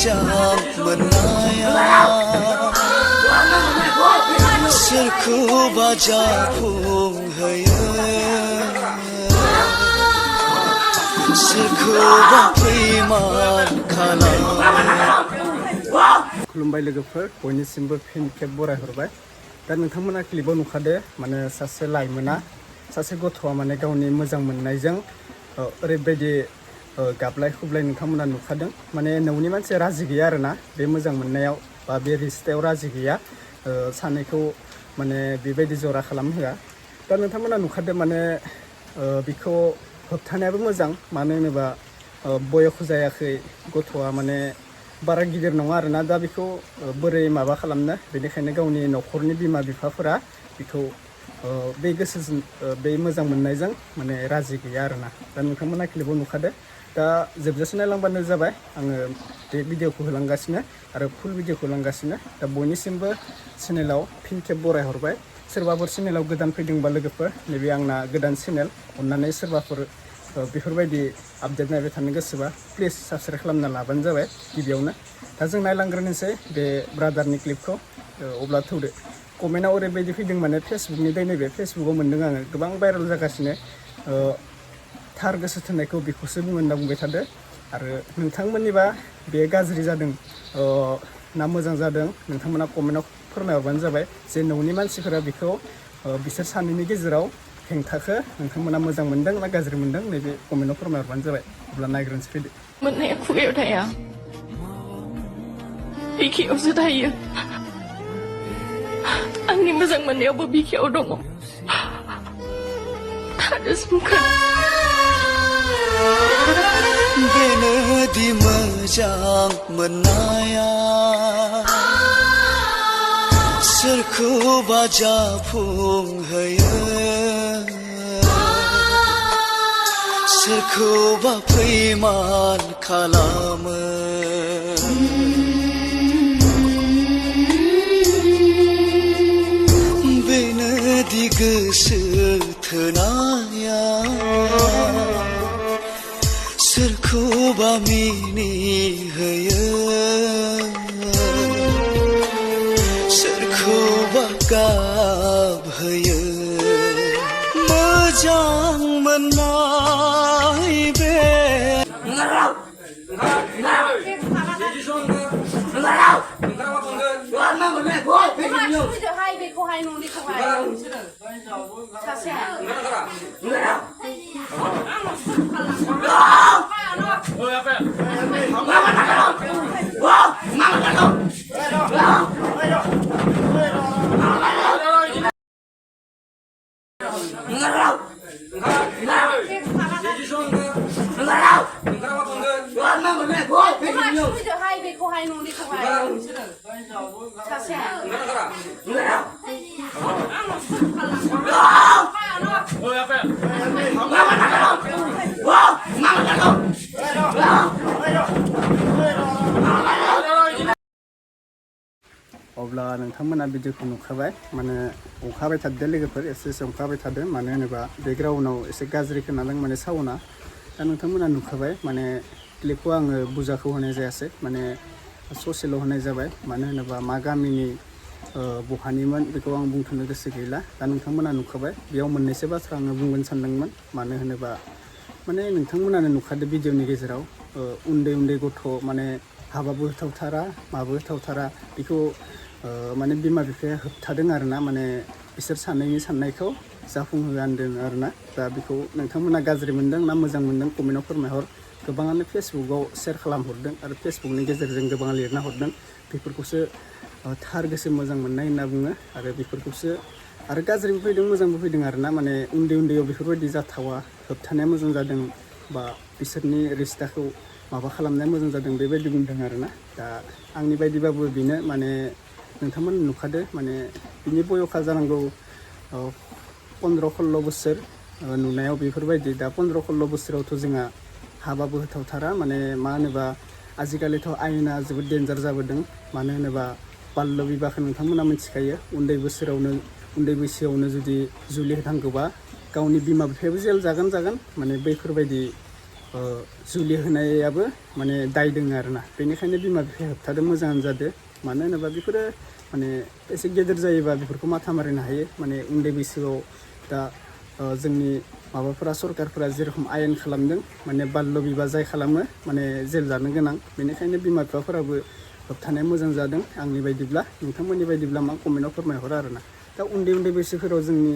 मोजां मोननाया सोरखौबा जाफुंहोयो सोरखौबा फैमान खालामो। खुलुमबाय लोगोफोर, बयनिसिमबो फिन खेब बरायहरबाय। दा नोंथांमोना क्लिपाव नुखादो माने सासे लाइमोना सासे गथ'आ माने गावनि मोजां मोननायजों ओरैबायदि गाबलाय खुबलाय नोंथांमोना नुखादों। माने न'नि मानसिया राजि गैया आरोना बे मोजां मोननायाव बा बे रिश्तायाव राजि गैया, सानैखौ माने बेबायदि जरा खालामहोआ। दा नोंथांमोना नुखादो माने बिखौ होबथानायाबो मोजां, मानो होनोबा बयस जायाखै, गथ'आ माने बारा गिदिर नङा आरोना। दा बेखौ बोरै माबा खालामनो, बेनिखायनो गावनि न'खरनि बिमा बिफाफोरा बेखौ बे गोसोजों बे मोजां मोननायजों माने राजि गैया आरोना। दा नोंथांमोना क्लिपाव नुखादो। दा जोबजासे नायलांबानो जाबाय, आङो बे भिडिअखौ होलांगासिनो आरो फुल भिडिअखौ होलांगासिनो। दा बयनिसिमबो चेनेलाव फिन खेब बरायहरबाय। सोरबाफोर चेनेलाव गोदान फैदोंबा लोगोफोर, नैबे आंना गोदान चेनेल, अन्नानै सोरबाफोर बेफोरबायदि आपडेट नायबाय थानो गोसोबा प्लिज साबस्क्राइब खालामना लाबानो जाबाय गिबियावनो। दा जों नायलांग्रोनोसै बे ब्रादारनि क्लिपखौ। अब्ला थौदो। कमेन्टआव ओरैबायदि फैदों माने फेसबुकनि नैबे फेसबुकाव मोन्दों आङो, गोबां भाइरेल जागासिनो। थार गोसो थोनायखौ बेखौसो बुङो होनना बुंबाय थादो। आरो नोंथांमोननिबा बे गाज्रि जादों ना मोजां जादों, नोंथांमोना कमेन्टआव फोरमायहरबानो जाबाय। जे न'नि मानसिफोरा बेखौ बिसोर सानैनि गेजेराव हेंथाखौ नोंथांमोना मोजां मोनदों ना गाज्रि मोनदों, नैबे कमेन्टआव फोरमायहरबानो जाबाय। अब्ला नायग्रोनोसै, फैदो। मोननाया खुगायाव थाया, बिखायावसो थायो। आंनि मोजां मोननायावबो बिखायाव दङ। थानो सोमखोर बेनोदि मोजां मोननाया सोरखौबा जाफुंहोयो सोरखौबा फैमान खालामो। बेनोदि गोसो थोनाया सोरखौबा मिनिहोयो सोरखौबा गाबहोयो। मोजां मोननाय बे अब्ला नोंथांमोना भिडिअखौ नुखाबाय। माने अखाबाय थादो लोगोफोर, एसे अखाबाय थादो, मानो होनोबा बेकग्राउन्डआव एसे गाज्रि खोनादों माने साउन्डआ। दा नोंथांमोना नुखाबाय माने क्लिपखौ आङो बुरजाखौ होनाय जायासै, माने ससेल' होनाय जाबाय। मानो होनोबा मा गामिनि बहानिमोन बेखौ आं बुंथ'नो गोसो गैला। दा नोंथांमोना नुखाबाय। बेयाव मोननैसो बाथ्रा आङो बुंगोन सानदोंमोन। मानो होनोबा माने नोंथांमोनानो नुखादो भिडिअनि गेजेराव उन्दै उन्दै गथ' माने हाबाबो होथावथारा माबो होथावथारा, बेखौ माने बिमा बिफाया होबथादों आरोना। माने बिसोर सानैनि साननायखौ जाफुंहोआ होनदों आरोना। दा बेखौ नोंथांमोना गाज्रि मोनदों ना मोजां मोनदों कमेन्टआव फोरमायहर। गोबाङानो फेसबुकाव शेयार खालामहरदों आरो फेसबुकनि गेजेरजों गोबाङा लिरना हरदों। बेफोरखौसो थार गोसो मोजां मोननाय होनना बुङो। आरो बेफोरखौसो आरो गाज्रिबो फैदों मोजांबो फैदों आरोना। माने उन्दै उन्दैयाव बेफोरबायदि जाथावा, होबथानाया मोजां जादों बा बिसोरनि रिश्ताखौ माबा खालामनाया मोजां जादों, बेबायदि बुंदों आरोना। दा आंनि बायदिबाबो बेनो, माने नोंथांमोन नुखादो माने बिनि बयसा जानांगौ 15-16 बोसोर, नुनायाव बेफोरबायदि। दा 15-16 बोसोरावथ' जोंहा हाबाबो होथावथारा। माने मा होनोबा आजिखालिथ' आयेना जोबोद डेन्जार जाबोदों। मानो होनोबा बाल्य बिबाहखौ नोंथांमोना मिथिखायो। उन्दै बैसोआवनो जुदि जुलि होनांगौबा गावनि बिमा बिफायाबो जेल जागोन। माने बैफोरबायदि जुलि होनायाबो माने दाय दङ आरोना बेनिखायनो बिमा बिफाया होबथादों मोजाङानो जादों मानो होनोबा बेफोरो माने एसे गेदेर जायोबा बेफोरखौ माथा मारिनो हायो माने उन्दै बैसोआव दा जोंनि माबाफोरा सरकारफोरा जेरखम आयेन खालामदों माने बाल्य बिबाह जाय खालामो माने जेल जानो गोनां बेनिखायनो बिमा बिफाफोराबो होबथानाया मोजां जादों आंनि बायदिब्ला नोंथांमोननि बायदिब्ला मा कमेन्टआव फोरमायहरो आरोना दा उन्दै उन्दै बैसोफोराव जोंनि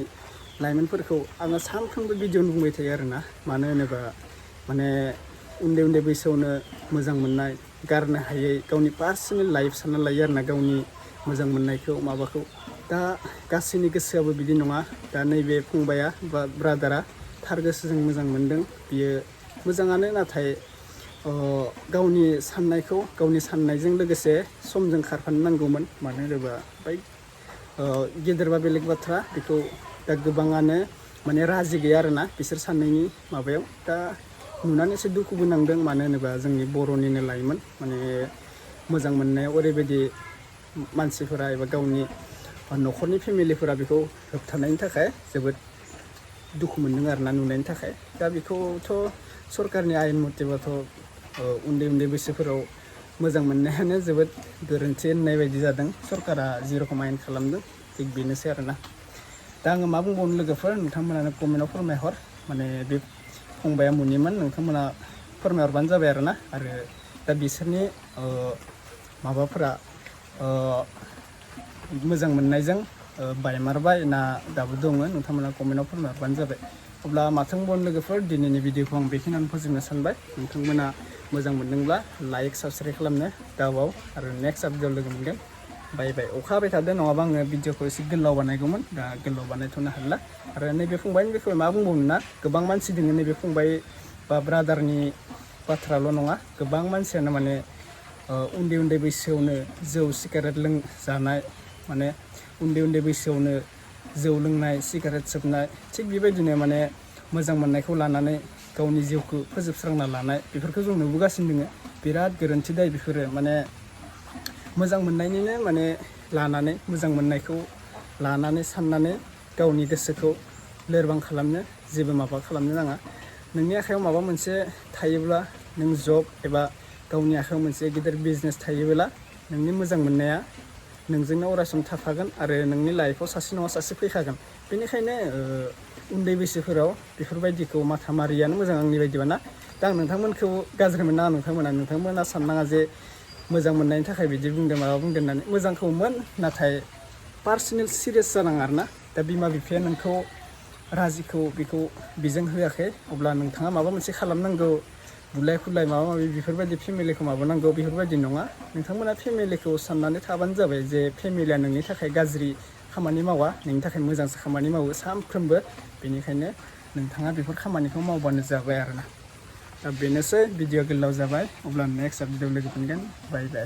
लाइमोनफोरखौ आङो सानफ्रोमबो भिडिअ बुंबाय थायो आरोना मानो होनोबा माने उन्दै उन्दै बैसोआवनो मोजां मोननाय गारनो हायै गावनि पार्सनेल लाइफ सानना लायो आरोना गावनि मोजां मोननायखौ माबाखौ दा गासैनि गोसोआबो बिदि नङा दा नैबे फंबाया बा ब्रादारा थार गोसोजों मोजां मोनदों बियो मोजाङानो नाथाय गावनि साननायखौ गावनि साननायजों लोगोसे समजों खारफानो नांगौमोन मानो होनोबा बै गेदेरबा बेलेग बाथ्रा बेखौ दा गोबाङानो माने राजि गैया आरोना बिसोर साननायनि माबायाव दा नुनानै एसे दुखुबो नांदों मानो होनोबा जोंनि बर'निनो लाइमोन माने मोजां मोननायाव ओरैबायदि मानसिफोरा एबा गावनि न'खरनि फेमिलिफोरा बेखौ होबथानायनि थाखाय जोबोद दुखु मोनदों आरोना नुनायनि थाखाय दा बेखौथ' सरकारनि आयेन मथेबाथ' उन्दै उन्दै बैसोफोराव मोजां मोननायानो जोबोद गोरोन्थि होननाय बायदि जादों सरकारा जेरखम आयेन खालामदों थिग बेनोसै आरोना दा आङो मा बुंबावनो लोगोफोर नोंथांमोनानो कमेन्टआव फोरमायहर माने बे फंबाया मुनिमोन नोंथांमोना फोरमायहरबानो जाबाय आरोना आरो दा बिसोरनि माबाफोरा मोजां मोननायजों बायमारबाय ना दाबो दङ नोंथांमोना कमेन्टआव फोरमायहरबानो जाबाय अब्ला माथो बुंबावनो लोगोफोर दिनैनि भिडिअखौ आं बेखिनियावनो फोजोबनो सानबाय नोंथांमोना मोजां मोनदोंब्ला लाइक साबसक्राइब खालामनो दाबाव आरो नेक्स्ट आपडेटआव लोगो मोनगोन बाय बाय अखा हाबाय थादों नङाबा आङो भिडिअखौ एसे गोलाव बानायगौमोन दा गोलाव बानायथ'नो हाला आरो नैबे फंबायनि बिखय मा बुंबावनो ना गोबां मानसि दङ नैबे फंबाय बा ब्रादारनि बाथ्राल' नङा गोबां मानसियानो माने उन्दै उन्दै बैसोआवनो जौ सिगारेट जानाय माने उन्दै उन्दै बैसोआवनो जौ लोंनाय सिगारेट सोबनाय थिग बेबायदिनो माने मोजां मोननायखौ लानानै गावनि जिउखौ फोजोबस्रांना लानाय बेफोरखौ जों नुबोगासिनो दङ बिराद गोरोन्थि दाय बेफोरो माने मोजां मोननायनिनो माने लानानै मोजां मोननायखौ लानानै साननानै गावनि गोसोखौ लोरबां खालामनो जेबो माबा खालामनो नाङा नोंनि आखायाव माबा मोनसे थायोब्ला नों जब एबा गावनि आखायाव मोनसे गिदिर बिजनेस थायोब्ला नोंनि मोजां मोननाया नोंजोंनो अरायसम थाफागोन आरो नोंनि लाइफआव सासे नङा सासे फैखागोन बेनिखायनो उन्दै बैसोफोराव बेफोरबायदिखौ माथा मारियानो मोजां आंनि बायदिबा ना दा आं नोंथांमोनखौ गाज्रि मोना नोंथांमोना साननाङा जे मोजां मोननायनि थाखाय बिदि बुंदों माबा बुंदों होननानै मोजांखौमोन नाथाय पार्सनेल सिरियास जानाङा आरोना दा बिमा बिफाया नोंखौ राजिखौ बेखौ बिजों होआखै अब्ला नोंथाङा माबा मोनसे खालामनांगौ बुलाय खुलाय माबा माबि बेफोरबायदि फेमिलिखौ माबानांगौ बेफोरबायदि नङा नोंथांमोना फेमिलिखौ साननानै थाबानो जाबाय जे फेमिलिया नोंनि थाखाय गाज्रि खामानि मावा नोंनि थाखाय मोजांसो खामानि मावो सानफ्रोमबो बेनिखायनो नोंथाङा बेफोर खामानिखौ मावबानो जाबाय आरोना दा बेनोसै भिडिअ गोलाव जाबाय अब्ला नेक्स्ट भिडिअ लोगो मोनगोन बाय बाय